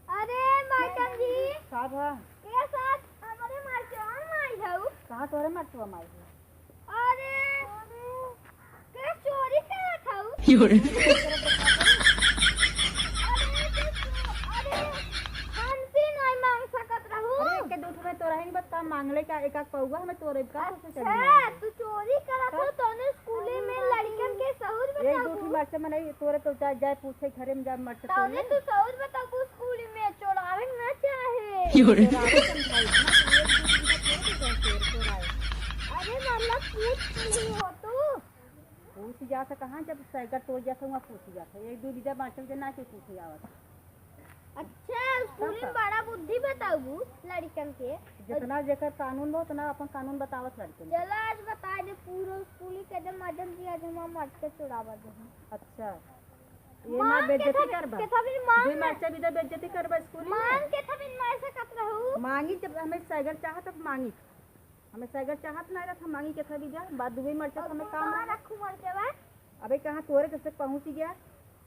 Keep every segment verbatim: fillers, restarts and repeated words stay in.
अरे मैडम जी, का बा? के साथ हमरे मरचवा माई हऊ। कहाँ तोहरे मरचवा माई है? अरे, के चोरी करत हऊ? अरे, के चो-, अरे, हमसे नहीं मांग सकत रहू। अरे, एके दू ठो में तोरा ही नहीं बता, मांगले का एक आध पौवा हमें तोरे का कुछ अच्छा, चाहिए? तू चोरी करत हो, तोने स्कूल में लड़कन के सहूर एक दू बताऊ। ठो मरचा मनई तोरे तो जा, जाए पूछे घरे में जा मरचा तोने तोड़ने। तू सहूर बताऊ, स्कूल में चोरावे ना चाहे। क्यों रे? चोरावे समझाई, ना तो एक दू दिन का थोड़ी तो चोर चोराए। अरे मतलब पूछ नहीं हो तू। पूछ जात है कहाँ, जब सैगर तोड़ जात है, वहाँ पूछ जात है। एक दू बीघा बाँटे के ना के पूछे आवत। अच्छा, स्कूल में बड़ा बुद्धि बताऊ लड़कन के। जितना जेकर कानून बा, उतना अपन कानून बतावत लड़कन के। चला आज बता दे पूरा स्कूल के दे, मैडम जी आज हमार मरचा चुरावा दे। अच्छा, ये ना मांग के बेइज्जती था, करबा। के था फिर मांग दे ना। मरचा भी दे, बेइज्जती करबा स्कूल में। मांग के था फिर मार सकत रहू। मांगी जब हमें सैगर चाहत तब मांगी। हमें सैगर चाहत ना रहत, हम मांगी के था भी जा। बाद दुबे मरचा तो हमें काम कहाँ रखू मरचा बा? अबे कहाँ तोरे कैसे पहुँच गया?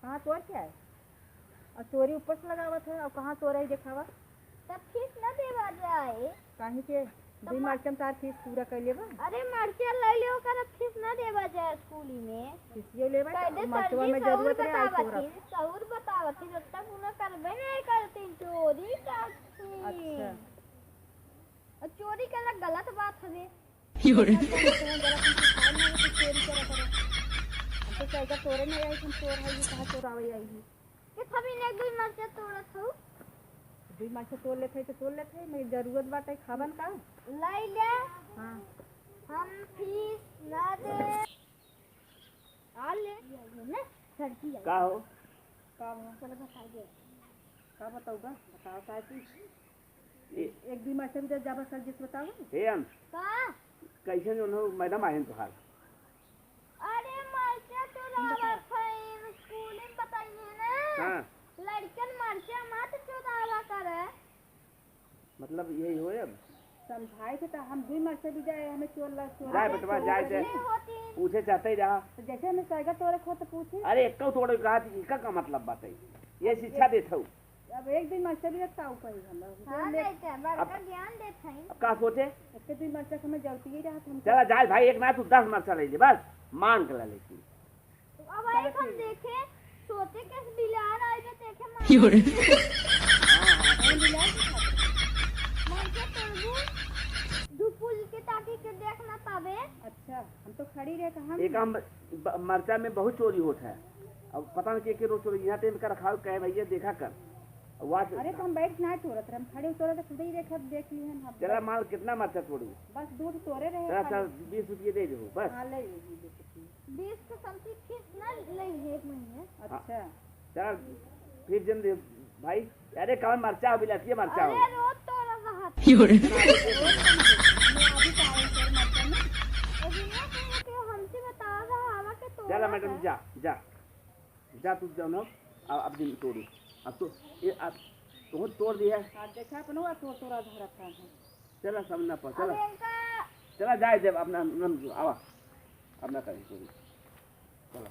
कहाँ तोर क्या है? और चोरी ऊपर से लगावत है, और कहाँ तोरा ही देखावा? तब फीस ना देवा जाए। काहे के? तब दुई मा- मरचम तार फीस पूरा कर लेबा। अरे मरचा ले ले, ओकर फीस ना देवा जाए स्कूल में। फीसियो लेबा, कायदे मरचवा सर जी में सहूर जरूरत रहे, आई तोरा। बतावथिन, सहूर बतावथिन, जब तक उन्हें करबे नहीं करतीन, चोरी करतीन। अच्छा। और चोरी करना गलत बात हवे। क्यों रे? हम तो गलत नहीं सिखाए, ना तो चोरी करा करो। हम तो सैगर तोरे नहीं आई, हम चोर है, ये कहाँ चोरावे आई है? के थमिन एक दुई मरचा तोड़त हऊ? दुई मरचा तोड़ लेत है तो तोड़ लेत है, मेरी जरूरत बाटे, खाबन का? लाई ले। हाँ। हम फीस ना दे। आ ले, ये ना, सर जी आई। का हो? का हो? चलो बताइए। का बताऊबा? बताओ का चीज? ए- एक दुई मरचा भी दे जाबा सर जी से बताओ। हे अंश। का? कैसे जो हो मैडम आए हैं तोहार? अरे मरचा चोरावत है, स्कूल में बताइए ना। हाँ। लड़कन मरचा मत चोरावा करे। मतलब यही होए अब? समझाए थे तो हम दुई मरचा भी जाए, हमें चोर ला, चोर जाए ला, बेटवा, चोरी जाए, करने जाए। होती। पूछे चाहते ही रहा। तो जैसे हमें सैगर तोरे खो तो पूछी। अरे एक्का तोड़े कहा थी, इनका का मतलब बात है? ये शिक्षा देत हूँ। अब एक दिन मरचा भी ताऊ कही हम लोग। हाँ, ले- नहीं तो बड़का अब ज्ञान देत हई। अब का सोचे? एक दिन मरचा समय जलती ही रहत हम। चला जाए भाई, एक ना तू दस मरचा ले ले बस, मान के ला लेकिन। अब एक हम देखे, सोचे के बिलार आए के देखे मार। क्यों रे? हाँ, हाँ, हाँ, बिलार के खाते। मरचा तोड़बू, धुपुल के ताकि के देख ना पावे। अच्छा, हम तो खड़ी रहे कहाँ एक में? हम ब-, मरचा में बहुत चोरी होत है। अब पता नहीं के, के रोज चोरी, यहाँ टेंट का रखा हो, कहे भैया देखा कर। अब वाह, अरे तो हम बैठ ना चोरत रहे, हम खड़े उतरत खुद ही देखत, देख लिहन हम। चला माल कितना मरचा चोरी? बस दूध तोरे रहे चला, खाली। चल, बीस रुपये दे दो, बस। हाँ, ले लीजिए, दे दीजिए। बीस के समथिंग फीस ना ले एक महीने। अच्छा। चला, फिर जन दे, भाई, अरे कौन मरचा हो, बिलातिया मरचा हो। अरे रोज तोरा रहा था। क्यों रे? मैं अभी तो आई सर मरचा में। अभी ना कहीं के हमसे बता रहा हवा के तोरा चला मैडम, था। जा, जा। जा तू जाओ ना, अब, अब दिन तोड़ी। अब तो, ये अब तो तोड़ दी है। हाँ, देखा अपनो आ तोड़ तोड़ा धरा था हम। चला सामने पर, अब चला। इनका चला जाए जब अपना नाम आवा, अपना कहीं तोड़ी। चला।